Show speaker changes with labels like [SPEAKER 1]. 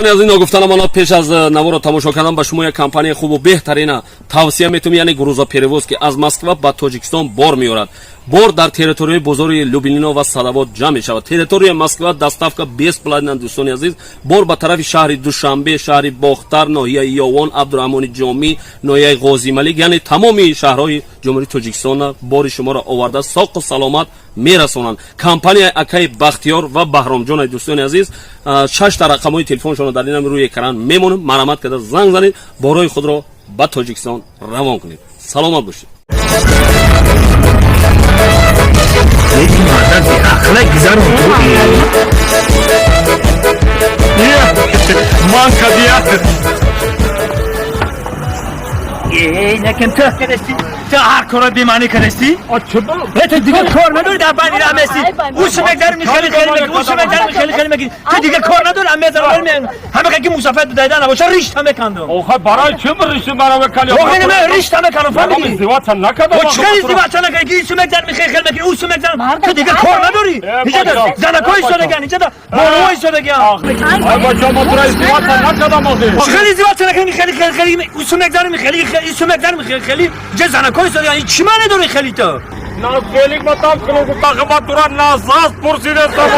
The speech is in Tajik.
[SPEAKER 1] Дӯстони азиз, ногуфта намонад, пеш аз наворо тамошо кардан ба шумо як компанияи хубу беҳтарина тавсия метавонем, яъне грузоперевоз, ки аз Москва ба Тоҷикистон бор меорад. Бор дар территорияи бозори Люблино ва Садовод ҷамъ мешавад. Территорияи Москва доставка бесплатна. Дӯстони азиз, бор ба тарафи шаҳри Душанбе, шаҳри Бохтар, ноҳияи Ёвон, Абдураҳмони Ҷомӣ, ноҳияи Ғозималик, яъне тамоми шаҳрҳои Ҷумҳурии Тоҷикистона бори шуморо оварда, соқу саломат мерасонанд. Компанияи акаи Бахтиёр ва Баҳромҷонаи. Дӯстони азиз, шашта рақамҳои телефоншонро дар инам рӯи экран мемонем. Марҳамат карда занг занед, борҳои худро ба Тоҷикистон равон кунед. Саломат бошед.
[SPEAKER 2] Лекин мардак беақла гузарон ту.
[SPEAKER 3] Ман кадия.
[SPEAKER 2] Э, накем ту кадасти? Ту ҳар корро бемаънӣ кадасти? Ту дигар кор надорӣ, дар байни раҳ местӣ. Ӯ мегзарӣ, хеле хеле мегӣ, ӯ мегзарӣ, хеле хеле мегӣ. Ту дигар кор надорӣ, ҳам мезанам, ҳама ки мусофат дайда набоша, ришта мекандам.
[SPEAKER 3] Охе, барои чӣ ришти маро мекани?
[SPEAKER 2] Охе, не, ришта меканам, фаҳмидӣ?
[SPEAKER 3] Издивоҷ накардам.
[SPEAKER 2] О, чӣ издивоҷ накардӣ? Ки ису мегзарӣ, хеле хеле мегӣ, ӯ мегзарам. Ту дигар кор надорӣ. Иҷа занакҳои истодагиан, иҷа бонуҳо истодагиан.
[SPEAKER 3] Ай бача, ма тура издивоҷ накардам охе.
[SPEAKER 2] Чӣ хеле издивоҷ накардӣ? Хеле хеле хеле ӯ мегзарӣ, хеле хеле ису мегзарӣ, хеле хеле иҷа занакҳои истодагиан. Чӣ маъне дорӣ хеле ту?
[SPEAKER 3] На велик ма там кунам, гуфта, ма тура назаст пурсидестам.